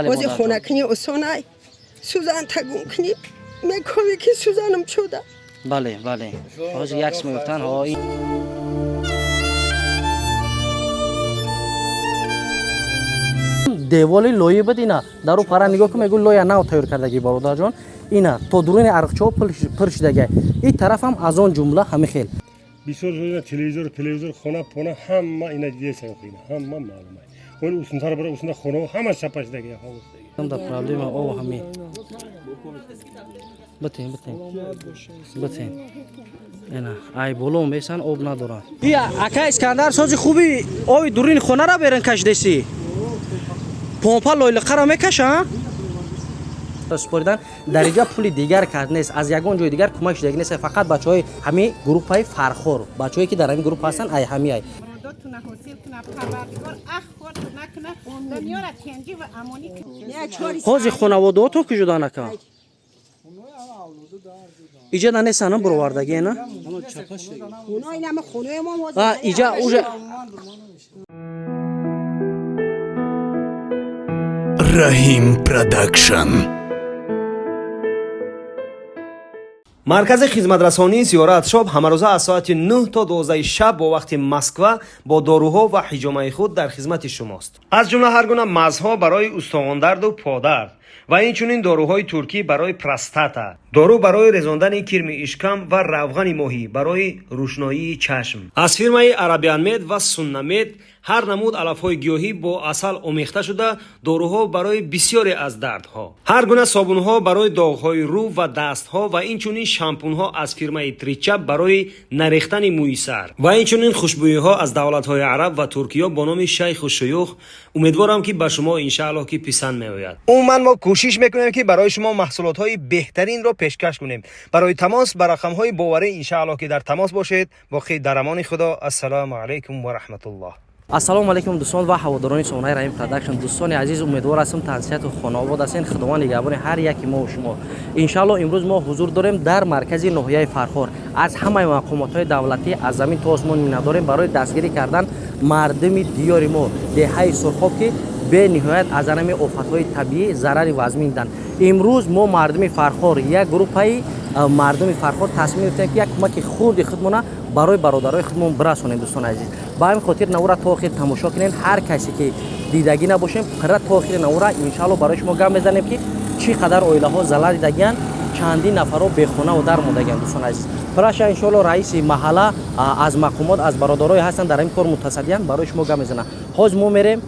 Ози хонакунӣ осонай, сӯзан тагун кунӣ, мекунӣ ки сӯзанам шуда. Бале, бале. Ҳозир як мегуфтанд, ҳо деволи лои буд ина. Дар ӯ пара нигоҳ кун, мегӯ лоя нав тайёр кардагӣ бародарҷон. Ина то дуруни арқчаҳо пур шудагай. Ин тараф ҳам аз он ҷумла ҳами хел. Бисёр ҷоя телевизор, телевизор, хона, пона ҳама ина дидесан ина, ҳама маълум аст. Вол усунтар бара усунда хона ҳама чапашдаги, ҳовуздаги. Да проблема об ҳами. Битен, битен. Битен. Ина, ай боло месан об надоранд. Ия, ака Искандар сози хуби оби дурини хонара берен кашидеси. Помпа лойлиқара мекаша? Супоридан дар инҷа пули дигар кард нест, аз ягон ҷои дигар кӯмак шудаги нест, фақат бачаҳои ҳамин группаи Фархор, бачаҳое ки дар ҳамин группа ҳастанд, ай ҳами ай. Ҳозир хонаводаотон ки ҷуда нака? Иҷа да нестан буровардаги на? Иҷа уже Раҳим Продакшн. Маркази хизматрасонии Зиёрат Шоп ҳамарӯза аз соати 9 то 12 шаб бо вақти Москва бо доруҳо ва ҳиҷомаи худ дар хизмати шумост. Аз ҷумла ҳар гуна мазҳо барои устухондарду подард ва инчунин доруҳои туркӣ барои простата, дору барои резондани кирми ишкам ва равғани моҳӣ барои рӯшноии чашм. Аз фирмаи Арабианмед ва Суннамед ҳар намуд алафҳои гиёҳӣ бо асал омехта шуда, доруҳо барои бисёре аз дардҳо, ҳар гуна собунҳо барои доғҳои рӯ ва дастҳо ва инчунин шампунҳо аз фирмаи Тричап барои нарехтани мӯи сар ва инчунин хушбӯиҳо аз давлатҳои араб ва Туркиё бо номи Шайху Шуюх. Умедворам, ки ба шумо иншааллоҳ ки писанд меояд. Умуман мо кӯшиш мекунем, ки барои шумо маҳсулотҳои беҳтаринро пешкаш кунем. Барои тамос ба рақамҳои боварӣ иншааллоҳ ки дар тамос бошед. Боқӣ дар амони Худо. Ассалому алайкум ва раҳматуллоҳ. Ассалому алайкум, дӯстон ва ҳаводорони сомонаи Раҳим Продакшн. Дӯстони азиз, умедвор ҳастам тансиҳату хонаобод ҳастен. Худованд нигаҳбони ҳар яки мо ва шумо. Иншаалло имрӯз мо ҳузур дорем дар маркази ноҳияи Фархор. Аз ҳамаи мақомотҳои давлатӣ аз замин то осмон миннатдорем барои дастгирӣ кардан мардуми диёри мо, деҳаи Сурхоб, ки бениҳоят аз анами офатҳои табиӣ зарари вазмин диданд. Имрӯз мо мардуми Фархор, як группаи мардуми Фархор тасмим гирифтем, ки як кӯмаки хурди худмона барои бародарои худмон бирасонем. Дӯстони азиз, ба ҳамин хотир навора то охир тамошо кунед. Ҳар касе ки дидагӣ набошем, қира то охири навора иншаалло барои шумо гап мезанем, ки чӣ қадар оилаҳо залал дидагиянд, чандин нафарҳо бехонаву дар мондагиянд. Дӯстони азиз, праша иншоалло раиси маҳалла аз мақомот, аз бародарое ҳастанд дар ҳамин кор мутасаддиянд, барои шумо гап мезананд. Ҳозир мо мерем,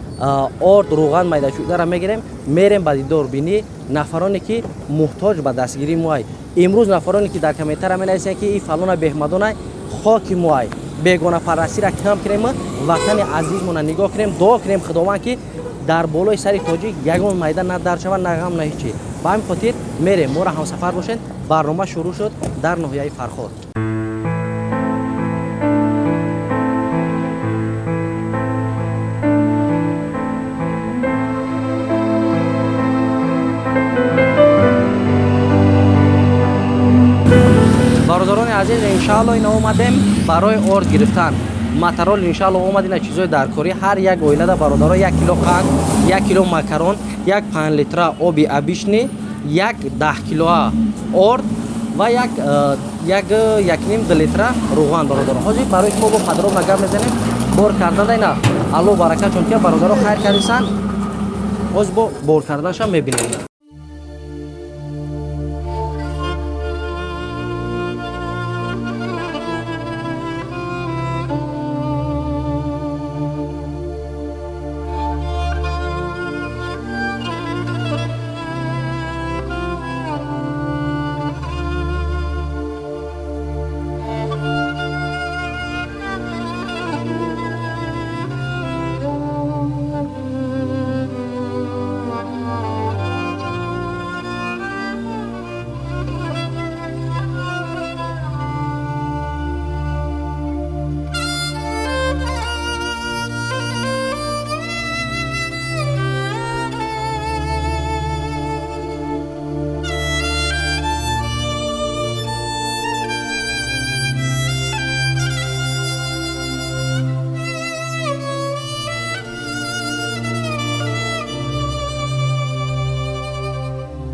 орд, рӯған, майдашудара мегирем, мерем ба дидорбинӣ нафароне ки муҳтоҷ ба дастгирии мо ай. Имрӯз нафароне ки дар комментария менависанд, ки ин фалона беҳмадонай, хоки мо ай, бегонапарастиро кам кунем, ватани азизмона нигоҳ кунем, дуо кунем Худованд, ки дар болои сари тоҷик ягон майда на дард шавад, на ғам, на ҳеҷ чӣ. Ба ҳамин хотир мерем, моро ҳамсафар бошед. Барнома шурӯъ шуд дар ноҳияи Фархор. Бародарони азиз, иншаалло ина омадем барои орд гирифтан, материал иншаалло омад. Ина чизои даркорӣ ҳар як оилада, бародаро: 1 кило қанд, 1 кило макарон, як 5 литра оби обычный, як 10 килоа орд ва як якним ду литра рӯған. Бародаро, ҳозир барои шумо бо подробно гап мезанем. Бор кардан ина, Алло барака, чун ки бародаро хайр кардисан. Ҳозир бо бор карданашам мебинем.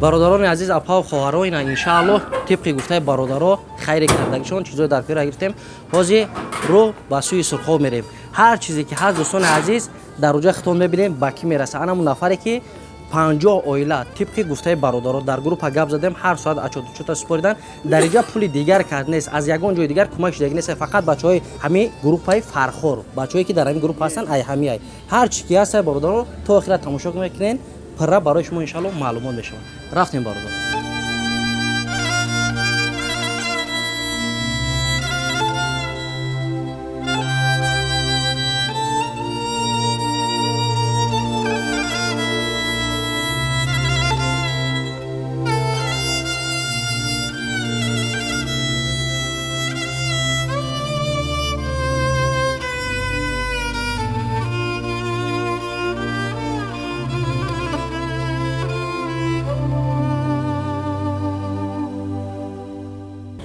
Бародарони азиз, апаву хоҳаро, ина иншааллоҳ тибқи гуфтаи бародаро хайре кардагишон чизои дар кӯра гирифтем. Ҳозир рӯ ба сӯи Сурхоб мерем. Ҳар чизе ки ҳаст, дӯстони азиз, дар рӯҷа хитон мебинем, ба кӣ мераса. Анамун нафаре ки 50 оила тибқи гуфтаи бародаро дар группа гап задем, ҳар соат ачотучота супоридан. Дар инҷа пули дигар кард нест, аз ягон ҷои дигар кӯмак шудаги нест, фақат бачаҳои ҳамин группаи Фархор, бачаҳое ки дар ҳамин группа ҳастанд, ай ҳами ай ҳар чи ки ҳаст, бародаро, то охира тамошо мекунен, пурра барои шумо иншаалло маълумот мешавад. Рафтем, бародар.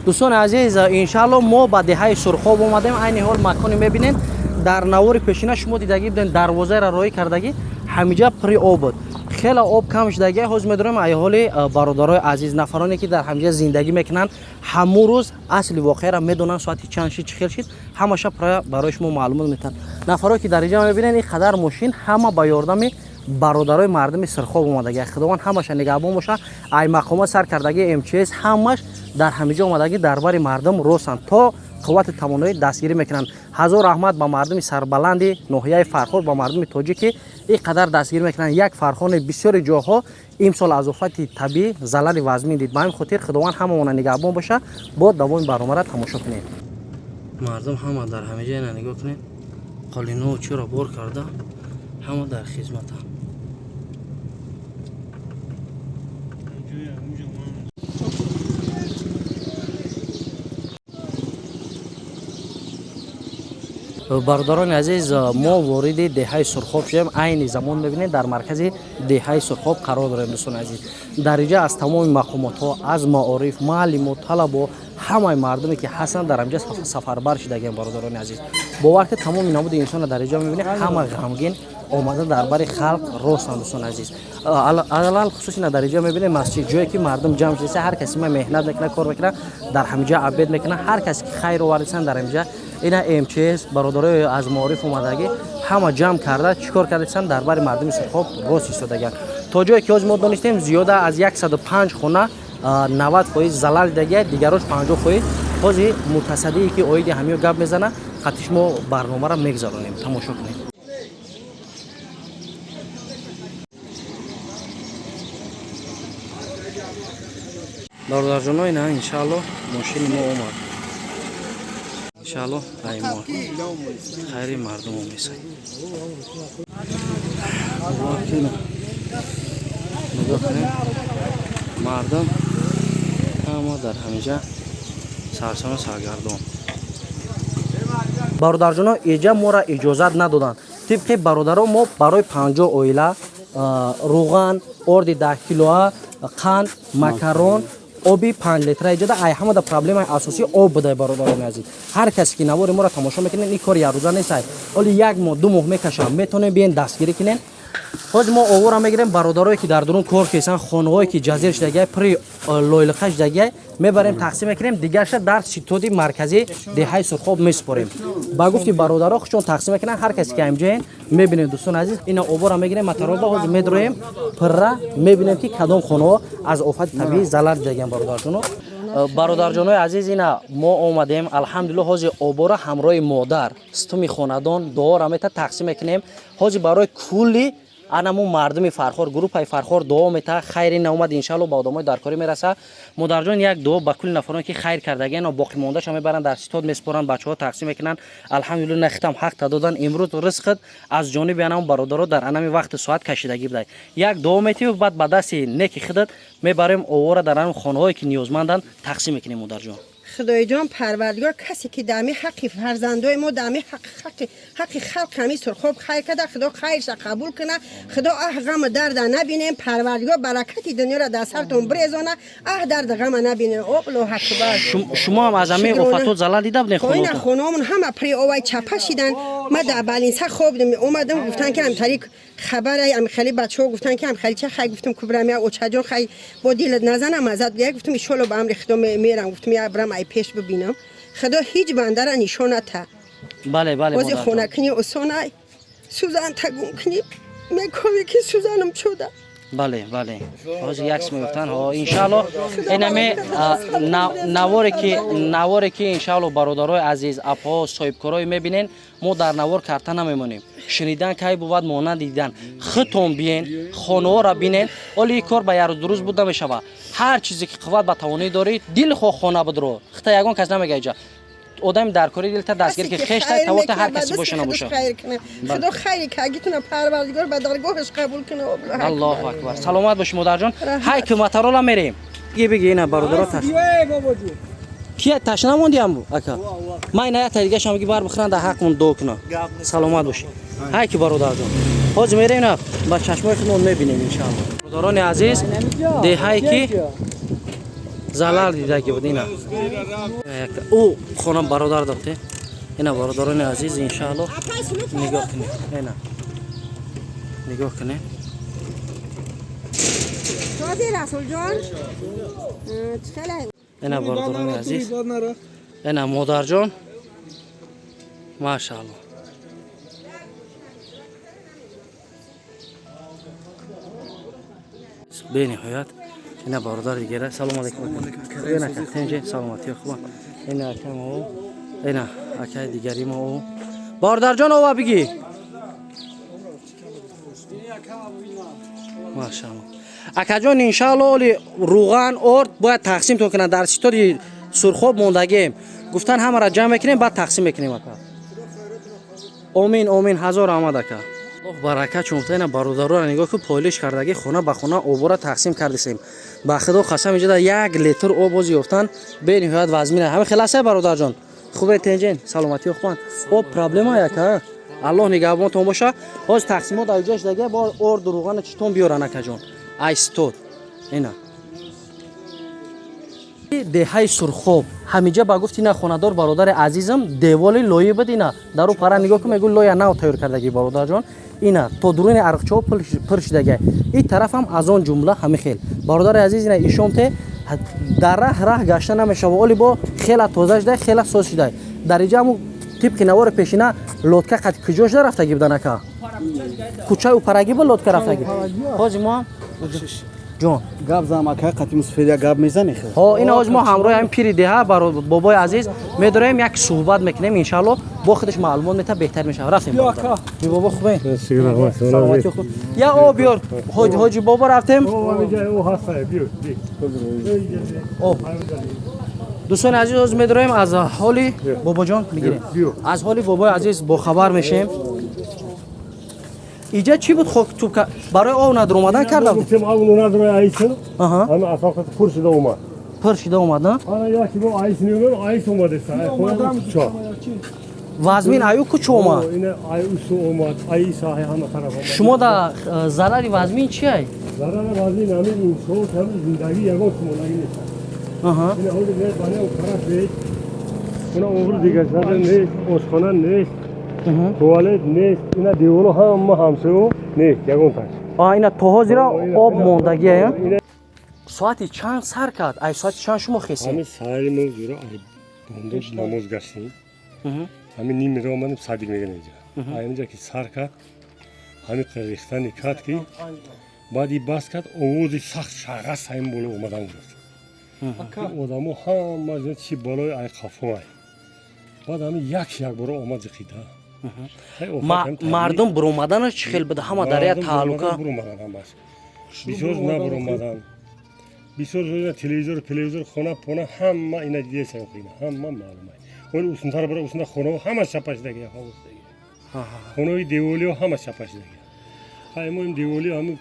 Дӯстони азиз, иншаалло мо ба деҳаи Сурхоб омадем. Айни ҳол маконе мебинем, дар навори пешина шумо дидагӣ будем, дарвозаеро роҳӣ кардагӣ, ҳамиҷа пури об буд, хеле об кам шудагӣ. Ҳозир медорем ай ҳоли бародарои азиз, нафароне ки дар ҳамиҷа зиндагӣ мекунанд, ҳамун рӯз асли воқеаро медонанд, соати чанд шид, чӣ хел шид, ҳамаша пурра барои шумо маълумот метаҳанд. Нафарое ки дар инҷа мебинед, ин қадар мошин ҳама ба ёрдами бародарои мардуми Сирхоб омадагӣ. Худованд ҳамаша нигаҳбон боша. Ай мақомот сар кардагӣ, МЧС, ҳамаш дар ҳамиҷо омадагӣ, дар бари мардум росанд, то қуввати тавоноӣ дастгирӣ мекунанд. Ҳазор раҳмат ба мардуми сарбаланди ноҳияи Фархор, ба мардуми тоҷик, ки ин қадар дастгирӣ мекунанд. Як Фархони бисёри ҷоҳо имсол аз офати табиӣ залали вазмин дид. Ба ҳамин хотир Худованд ҳамаона нигаҳбон боша. Бо давоми барномаро тамошо кунед. Мардум ҳама дар ҳамиҷа, ина нигоҳ кунед, қолино чиро бор карда, ҳама дар хизматанд. Бародарони азиз, мо вориди деҳаи Сурхоб шудем. Айни замон мебинед, дар маркази деҳаи Сурхоб қарор дорем. Дӯстони азиз, дар инҷа аз тамоми мақомотҳо, аз маориф, муаллиму талабо, ҳамаи мардуме ки ҳастанд, дар ҳамҷа сафарбар шудагиам. Бародарони азиз, бовар ки тамоми намуди инсонро дар инҷа мебинед, ҳама ғамгин омада дар бари халқ ростанд. Дӯстони азиз, алал хусус ина дар инҷа мебинед, масҷид, ҷое ки мардум ҷамъ шудааст, ҳар касе ма меҳнат мекунад, кор мекунад, дар ҳаминҷа обед мекунад, ҳар касе ки хайр овардасан дар ҳаминҷа. Ина МЧС, бародарои аз маориф омадагӣ, ҳама ҷамъ карда чӣ кор кардасан, дар бари мардуми Сурхоб рост истодагианд. То ҷое ки ҳозир мо донистем, зиёда аз 105 хона 90% залал дидагия, дигарош 50%. Ҳозир мутасаддие ки оиди ҳамиё гап мезана, қатиш мо барномаро мегузаронем, тамошо кунем. Бародарҷоно, ина иншаалло мошини мо омад. Иншаалло ай мо хайри мардумо месай. Нигоҳ кунем, мардум ҳама дар ҳаминҷа сарсону саргардон. Бародарҷоно, иҷа моро иҷозат надоданд. Тибқи бародаро, мо барои 50 оила руған, орди 10 килоа, қанд, макарон, оби 5 литра. Иҷода ай ҳамада проблемаи асосӣ об будай. Бародарони азиз, ҳар касе ки навори моро тамошо мекунед, ин кор якрӯза нест, оли як моҳ, 2 моҳ мекашам. Метавонем биен дастгирӣ кунем. Ҳозир мо овора мегирем, бародарое ки дар дурун кор кесанд, хонаҳое ки ҷазир шудагиай, пури лойлиқа шудагиай, мебарем, тақсим мекунем, дигарша дар ситоди марказӣ деҳаи Сурхоб месупорем. Ба гуфти бародаро, худшон тақсим мекунанд. Ҳар касе ки ҳамҷоен, мебинем. Дӯстони азиз, ина овора мегирем, матароба ҳозир медроем, пурра мебинем, ки кадом хонаҳо аз офати табиӣ залал дидагиан. Бародарҷоно, бародарҷонои азиз, ина мо омадем, алҳамдулилло. Ҳозир обора ҳамроҳи модар, стуми хонадон, дуоро мета, тақсим мекунем. Ҳозир барои кулли анамо мардуми Фархор, группаи Фархор дуо мета. Хайри наомад, иншалло ба одамои даркорӣ мераса. Модарҷон, як дуо ба кулли нафароне ки хайр кардагиан, боқимондаша мебаранд, дар ситод месупоранд, бачаҳо тақсим мекунанд. Алҳамдулилла, нахитам ҳақта додан. Имрӯз ризқат аз ҷониби анамо бародаро дар анами вақти соат кашидагӣ будай. Як дуо метиву баъд ба дасти неки худат мебарем, овора дар анам хонаҳое ки ниёзманданд тақсим мекунем, модарҷон. Худоиҷон, Парвардигор, касе ки дами ҳаққи фарзандои мо, дами ҳаққи халқ ҳами Сурхоб хайр карда, Худо хайрша қабул куна. Худо аҳ ғаму дарда набинем. Парвардигор баракати дунёро дар сартон бирезона, аҳ дарду ғама набинем. Аллоҳ акбар. Шумо ҳам аз ҳамин офатҳо залал дида будем? Хоина хонаомон ҳама при овай чапа шидан. Ма дар балинса хоб будем, омадам, гуфтан ки ҳамтари Хабар ам хеле бачаҳо гуфтан ки ам хеле ча хай гуфтам кубрам я очаҷон хай бо дилат назанам азад я гуфтам иншоалло ба амри худо мерам гуфтам я брам ай пеш бибинам худо ҳеҷ бандара нишона та. Бале, бале. Бози хонакунӣ осонай сӯзан тагум кунӣ мекови ки сӯзанам чуда. Бале, бале, ҳозир якс мегуфтанд. Ҳо, иншаалло инаме наворе ки иншаалло бародарои азиз, апҳо, соҳибкорое мебинен, мо дар навор карта намемонем. Шунидан кай бувад монанд дидан. Худтон биен, хонаҳоро бинен. Оли ин кор ба ярӯз дурӯз буд намешава. Ҳар чизе ки қувват ба тавонӣ дорӣ, дилхоҳ хона будро хита ягон кас намега. Иҷа одами даркорӣ дилта дастгир ки хешта тавота ҳар касе боша набоша. Худо хайри кагитuna парвардигор ба даргоҳаш қабул куна. Аллоҳу акбар. Саломат боши, модарҷон. Ҳай кӯматарола мерем. Биги, биги, ина бародаро таш кия ташна мондиам ака. Ман ина якта дигашам ги бар бихӯран, дар ҳаққмон дуо кунам. Саломат бошӣ. Ҳай ки бародарҷон, ҳозир мерем, ина ба чашмои худмон мебинем иншаалло. Бародарони азиз, деҳае ки залал дидаги буд, ина ӯ хона бародар дохте. Ина бародарони азиз, иншаалло нигоҳ кунед, ина нигоҳ кунед. Расулҷон. Ина бародарони азиз, ина модарҷон, машаалло. Бениҳоят ина бародар дигара. Салому алайкум, тенҷе, саломатӣ, хуба. Ина акам о, ина акаи дигари мо о. Бародарҷон, ова бигӣ. Машаалло, акаҷон, иншаалло оли руған орд бояд тақсимтон кунанд. Дар ситори Сурхоб мондагием, гуфтан ҳамаро ҷамъ мекунем, баъд тақсим мекунем, ака. Омин, омин, ҳазор раҳмат, ака. Аллоҳ барака чун ина бародароро нигоҳ кун, пойлиш кардаги, хона ба хона обора тақсим кардисем. Ба худо қасам, иҷода як литр об боз ёфтан бениҳоят вазмина. Ҳама хеласа, бародарҷон, хубе, тенҷен, саломатӣ, хубан. Об проблема яка. Аллоҳ нигаҳбонтон боша. Ҳозир тақсимот дар ҷояш даге бо орду руғана читон биёран, акаҷон. Айстод ина деҳаи Сурхоб ҳамиҷа ба гуфти ина хонадор бародари азизам, деволи лоӣ буд. Ина дару пара нигоҳ кун, мегӯ лоя нав тайёр кардаги, бародарҷон. Ина то дуруни арғчаҳо пур шудаги. Ин тарафам аз он ҷумла ҳами хел. Бародари азиз, ина ишомте дар раҳ гашта намешава. Оли бо хела тоза шуда, хела соз шуда. Дар иҷа ҳаму тибқи навори пешина лодка қад куҷо шуда рафтаги будан, ака? Кӯчаи упарагӣ бо лодка рафтаги. Ҳозир мо ҷон Гап зам, ака, қати мусофирия гап мезани хел. Ҳо, ин ҳоз мо ҳамроҳи ҳамин пири деҳа, бобои азиз, медорем, як суҳбат мекунем, иншаалло бо худаш маълумот мета, беҳтар мешавад. Рафтем, би бобо, хубе, саломатӣ, хуб. Я об биёр, ҳоҷи бобо, рафтем. Об. Дӯстони азиз, ҳоз медорем, аз ҳоли бобоҷон мегирем, аз ҳоли бобои азиз бохабар мешем. Иҷа чӣ буд? Хок туб барои об надуромадан карда буд. Гуфтем об надура айсин. Ҳама асоқат пур шуда омад. Пур шуда омад, на? Ана яки бо айс меомад, айс омадеста. Вазмин аю кучо омад? Ина ай усу омад, ай саҳи ҳама тараф омад. Шумо да зарари вазмин чи ай? Зарари вазмин ҳамин иншоот, ҳамин зиндагӣ ягон сумолагӣ нест. Ина ҳозир не бана тараф нест. Уна оғил дигар нест, ошхона нест. Туалет нест, ина деворо ҳама ҳамсоё нест, ягон таш. А ина то ҳозира об мондагия. Соати чанд сар кард? Ай соати чанд шумо хесед? Ҳамин саҳари мо зура ай бондо намоз гаштем. Ҳамин нимира омадем, садик мегӯянд инҷа. Ай инҷа ки сар кард, ҳамин рехтани кард ки баъди бас кард, овози сахт шағас ҳамин боло омадан гирифт. Одамо ҳама чи болои ай қафо ай. Баъд ҳамин як якбора омад зиқида. Мардум буромаданаш чӣ хел буда? Ҳама дар як тааллука. Буромадан ҳамаш. Бисёр набуромадан. Бисёр телевизор, телевизор, хона, пона ҳама ина дидеса ина ҳама маълум. Оли усунтар бара усунта хонаҳо ҳама чапа шудаги, ҳавосдаги. Хонаҳои деволиҳо ҳама чапа шудаги. Хай мо ин деволиҳо ҳамин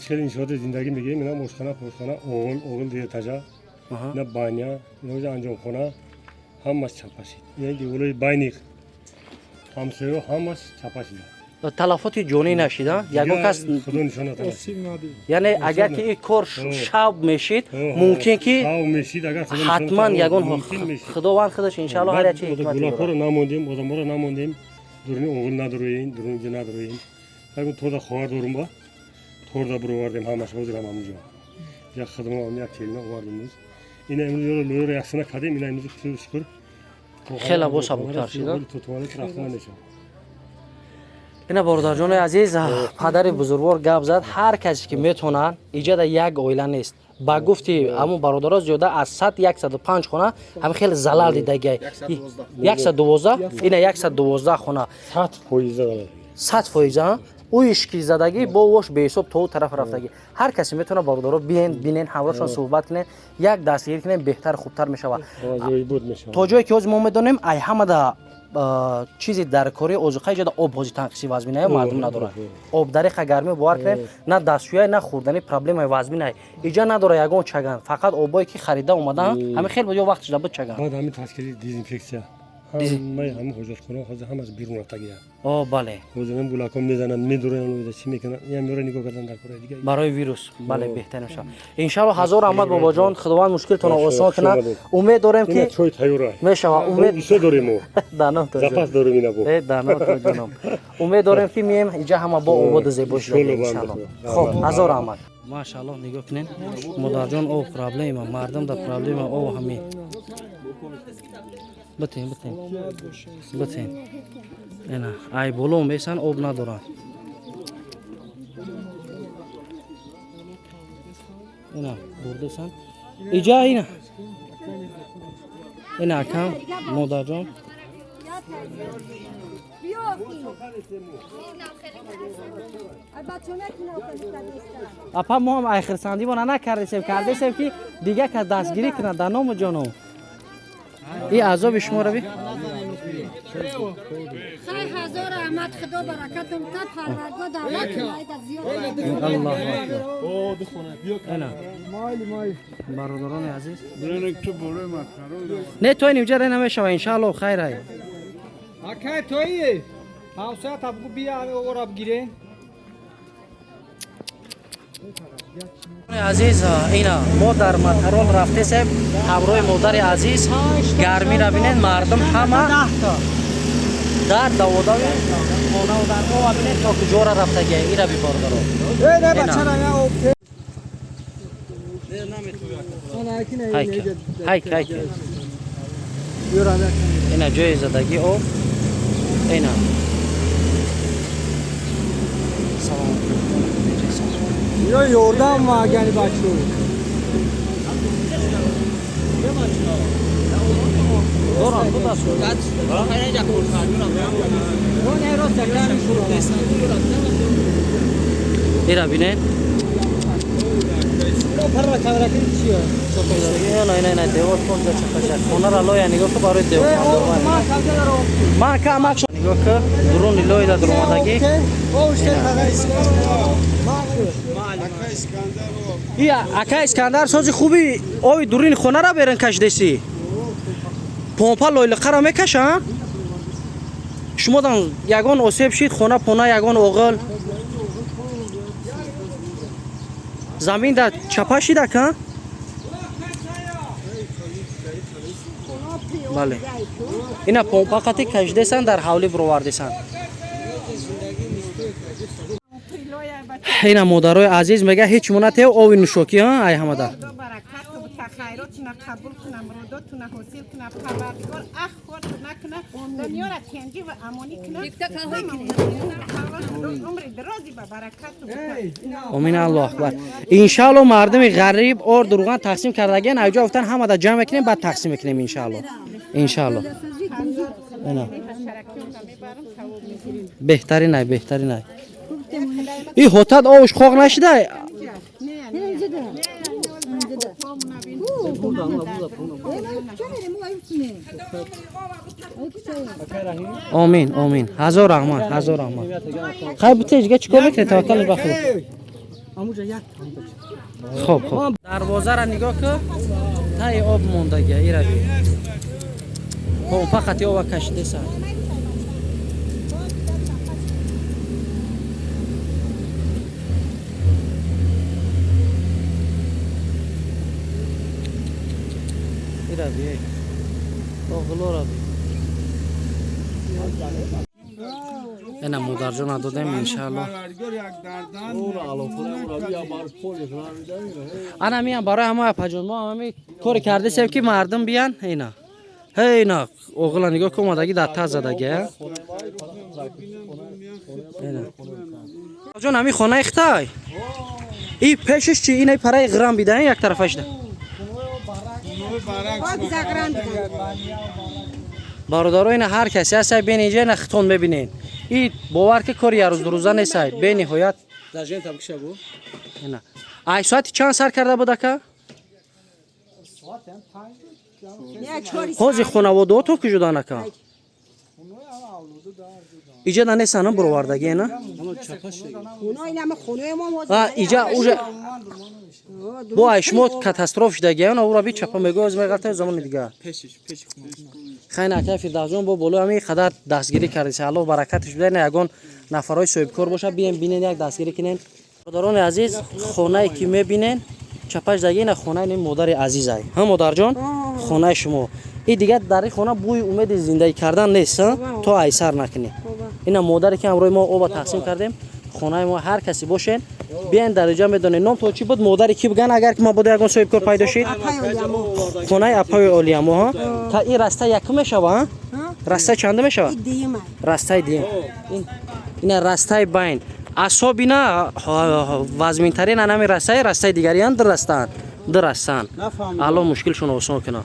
хеле иншооти зиндагӣ мегирем, ина ошхона, пошхона, оғил, оғил диетажа, ина баня, ина анҷомхона ҳамаш чапа шид. Ина деволиҳои байни ҳамсояҳо ҳамаш чапа шида. Талафоти ҷонӣ нашида ягон кас? Худо нишона талаф. Яъне агар ки ин кор шаб мешид, мумкин ки ҳатман ягон, худованд худаш иншаалло ҳар як чи ҳикмат дорад. Намондем, одаморо намондем, дуруни оғил надуроем, дуруни ҷо надуроем. Ягон торда хоҳар дорум ба торда бировардем ҳамаш ҳозир ҳам ҳамунҷо. Як хидмат як келина овардем имрӯз. Ина имрӯз ёро лӯёро яксана кардем, ина имрӯз худо шукр. Хеле бо сабуктар шуда. То туалет рафта намешавад. Ина бародарҷони азиз, падари бузургвор гап зад. Ҳар касе ки метавонад, иҷода як оила нест. Ба гуфти ҳамун бародаро зиёда аз 100 105 хона ҳам хеле залал дидагиай. 112, ина 112 хона. 100% залал. 100%, а? Уиш ки задагӣ бо вош беҳисоб то тараф рафтагӣ. Ҳар касе метавонад бародаро биен, бинен, ҳамроҳшон суҳбат кунен, як дастгирӣ кунен, беҳтар хубтар мешавад. Аҷоибот мешавад. То ҷое ки ҳозир мо медонем, ай ҳамада чизи дар кори озуқа иҷода об ҳозир танқиси вазминае мардум надорад. Об дариқа гармӣ бовар кунед, на дастшӯяй, на хӯрдани проблемаи вазминай. Иҷа надора ягон чаган, фақат обое ки харида омадан, ҳамин хел буд ё вақт шуда буд чаган. Баъд ҳамин ташкили дезинфексия. Ҳамаи ҳамин ҳоҷатхонаҳо ҳозир ҳамаш берун рафтагия. О, бале. Ҳозир ҳам гулакҳо мезананд, медуранд, оида чӣ мекунанд, ин ҳам нигоҳ кардан дар кораи дигар. Барои вирус, бале, беҳтар мешавад. Иншалло, ҳазор раҳмат бобоҷон, Худованд мушкилтонро осон кунад. Умед дорем ки Ина чой тайёр аст. мешавад. Умед бисёр дорем мо. Даном то Запас дорем ина бо. Э, даном то ҷоном. Умед дорем ки мием иҷа ҳама бо ободу зебо шуда иншалло. Хоб, ҳазор раҳмат. Машааллоҳ, нигоҳ кунед. Модарҷон, об проблема, мардум да проблема об ҳамин. Битен, битен. Битен. Ина, ай боло месан об надоранд. Ина, бурдесан. Иҷа ина. Ина акам, модарҷон. Апа, мо ҳам ай хирсандимона накардесем, кардесем ки дига кас дастгирӣ кунад дар ному ҷоном. И азоби шуморо би. Хай, ҳазор раҳмат, Худо баракатум та, Парвардгор давлат кунайда зиёд. Аллоҳу акбар. Ина. Бародарони азиз. Не, то ин инҷа ре намешава, иншааллоҳ хайр ай. Акай тои ҳамсоя табгу бия ора бигире. Азиз, ина мо дар Матарол рафтесем ҳамроҳи модари азиз. Гармиро бинед, мардум ҳама дар даводави хонаву дар ова бинед то куҷора рафтагия. Ира би бародаро. Ҳайка, ҳайка, ҳайка. Ина ҷои задагӣ об. Ина. Салом. Ино ёрдам магани бачо. Дорам, ту даст. Ира бинед. Ина, ина, ина, девор кун ҷа чапаша. Хонара лоя нигоҳ ку барои девор. Ман ка амак нигоҳ ку, дуруни лоида дуромадагӣ. И ака Искандар, сози хуби ови дуруни хонара берен кашидеси. Помпа лойлиқара мекаша? Шумодан ягон осеб шид, хона пона ягон оғил. Замин да чапа шида ка? Бале. Ина помпа қати кашидесан дар ҳавлӣ бировардесан. Ина модарои азиз мега ҳеҷ монатев ови нӯшокӣ, ҳа, ай ҳамада. Баракату хайротуна қабул куна, муродотуна ҳосил куна, Парвардигор ах хорту накуна, дунёра тенҷӣ ва амонӣ куна. Умри дарози ба баракату. Омин, Аллоҳ акбар. Иншаалло мардуми ғариб орду руған тақсим кардагиан, айҷо гуфтан ҳамада ҷамъ мекунем, баъд тақсим мекунем иншаалло. Иншаалло. Ина. Беҳтарин ай, беҳтарин ай. И ҳотат овш хоқ нашида? Омин, омин. Ҳазор раҳмат, ҳазор раҳмат. Хай бутеж, дига чикор мекунед? Таваккал ба Худо. Хоб, хоб. Дарвозаро нигоҳ ку, таи об мондагия, ира би. Помпа қати ова кашидеса. Ира би, эй. Оғлора би. Ина модарҷона додем, иншаалло. Ана миям барои ҳама, апаҷон, мо ҳами кори кардесем, ки мардум биян. Ина, ҳей, ина оғила нигоҳ кун, омадаги дар та задаги. Ҷон, ҳами хонаи хитай и пешиш чи? Инай параи ғирам бидаен, як тарафашда. Хок зағрам бидан. Бародаро, ина ҳар касе ҳастай, бен инҷа, ина хитон мебинен. И бовар ки кори ярӯздурӯза нестай бениҳоят. Ина ай соати чанд сар карда буд, ака? Я чори. Ҳозир хонаводаҳото куҷодан, ака? Иҷа да нестан буровардаги, ина? Хонаи инама, хонаи мо. А иҷа уже бо ай шумо катастроф шудаги, ана ура би чапа мегӯ, оз меғалта замони дигар. Хайна, ака Фирдавсҷон, бо болои ҳамин қадар дастгирӣ кардед, Аллоҳ баракаташ бида. Ина ягон нафарҳои соҳибкор боша, биен, бинен, як дастгирӣ кунен. Бародарони азиз, хонае ки мебинен, чапаш даги, ина хонаи ин модари азизай. Ҳа, модарҷон, хонаи шумо и дигар дар ин хона бӯи умеди зиндагӣ кардан нест, ҳа? То айсар накунӣ. Ина модаре ки ҳамроҳи мо оба тақсим кардем, хонаи мо. Ҳар касе бошен, биен дар инҷа. Медонед, ном то чӣ буд, модари ки биган, агар ки мабодо ягон соҳибкор пайдо шид? Хонаи апаи Олиямо. Ҳа, та ин раста якум мешава, ҳа? Растаи чанда мешава? Дима. Растаи дим. Ина растаи байн асоб, ина вазминтарин анами растаи дигариан ду растаанд, ду растаанд. Аллоҳ мушкилшон осон кунад.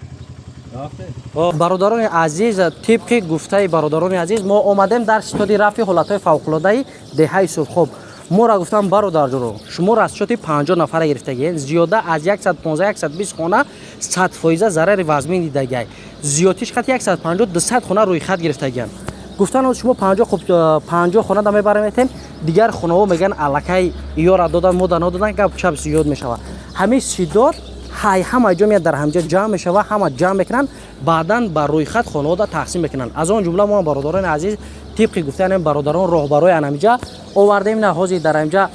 Бародарони азиз, тибқи гуфтаи бародарони азиз, мо омадем дар ситоди рафъи ҳолатҳои фавқулодаи деҳаи Сурхоб. Моро гуфтам, бародарҷоро, шумо расчоти 50 нафара гирифтагиен, зиёда аз 115-120 хона 100% зарари вазмин дидагиай, зиёдтиш хат 150-200 хона рӯйхат гирифтагиан. Гуфтан, шумо 50, хуб, 50 хона да мебараметем, дигар хонаҳо мегӯян, аллакай ёра додан, мода надодан, гап чап зиёд мешавад. Ҳамин сидор ҳай ҳама ҷо меяд, дар ҳамҷа ҷамъ мешава, ҳама ҷамъ мекунанд, баъдан ба рӯйхат хонаҳода тақсим мекунанд. Аз он ҷумла мо, бародарони азиз, тибқи гуфтаи бародарон, роҳбарои анамиҷа овардем. На, ҳозир дар ҳамҷа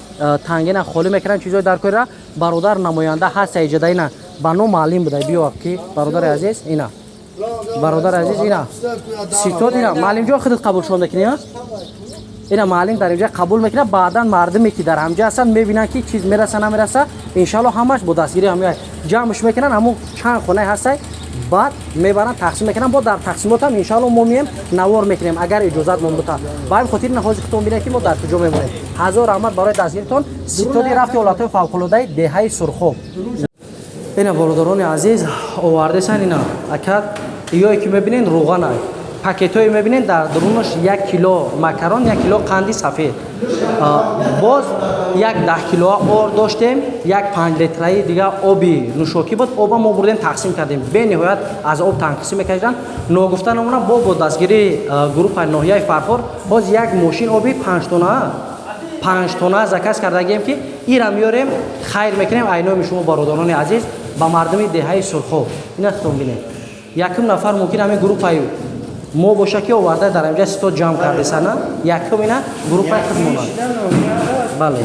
тангина холӣ мекунанд, чизои дар корира. Бародар намоянда ҳаст иҷода, ина ба ном маълим буда, биё ки, бародари азиз, ина, бародари азиз, ина ситод, ина маълимҷо, худат қабулшон мекунӣ, а? Ина маълим дар инҷа қабул мекунад. Баъдан мардуме ки дар ҳамҷа ҳастанд, мебинанд, ки чиз мераса, намераса. Иншалло, ҳамаш бо дастгирӣ ҳам ҷамъш мекунанд, ҳамун чанд хонае ҳастай, баъд мебаранд, тақсим мекунанд. Бо дар тақсимот ҳам, иншалло, мо мием, навор мекунем, агар иҷозат мон бута. Ба ҳамин хотир ина ҳозир худтон бинед, ки мо дар куҷо мемонем. Ҳазор раҳмат барои дастгиритон, ситоди рафъи ҳолатҳои фавқулодаи деҳаи Сурхоб. Ина, бародарони азиз, овардесан. Ина, ака, иёе ки мебинен, рӯғанай, пакетҳое мебинен, дар дурунаш 1 кило макарон, 1 кило қанди сафед, боз як 10 килоа ор доштем, як 5 литраи дига оби нӯшокӣ буд. Оба мо бурдем, тақсим кардем. Бениҳоят аз об танқисӣ мекашиданд. Ногуфта намона, бо дастгирии гурӯҳи ноҳияи Фархор боз як мошин оби 5 тона, 5 тона заказ кардагием, ки ира меёрем, хайр мекунем айноми шумо, бародарони азиз, ба мардуми деҳаи Сурхоб. Ина худтон бинед, якум нафар мумкин ҳамин гурӯҳаи мо боша, ки оварда дар инҷа ситод ҷамъ кардесана. Якум ина гурӯҳаи худмона. Бале,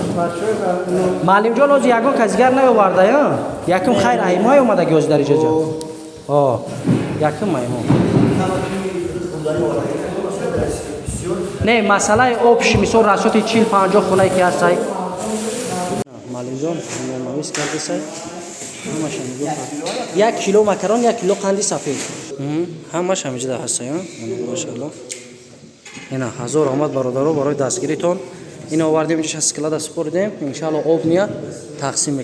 маълимҷон, ҳозир ягон кас дигар наёварда, якум хайр аймое омадаги ҳозир дар иҷоза. О, якум аймо. Не, масъалаи об, мисол, расоти 40-50 хонае ки ҳастай, маълимҷон, навис кардесай, ҳамаша нигоҳ: 1 кило макарон, 1 кило қанди сафед, ҳамаш ҳамиҷода ҳастай. Машаалло, ина ҳазор омад, бародаро, барои дастгиритон. Ина овардем, инҷа склада супоридем. Иншаалло, об меяд, тақсим мекунем.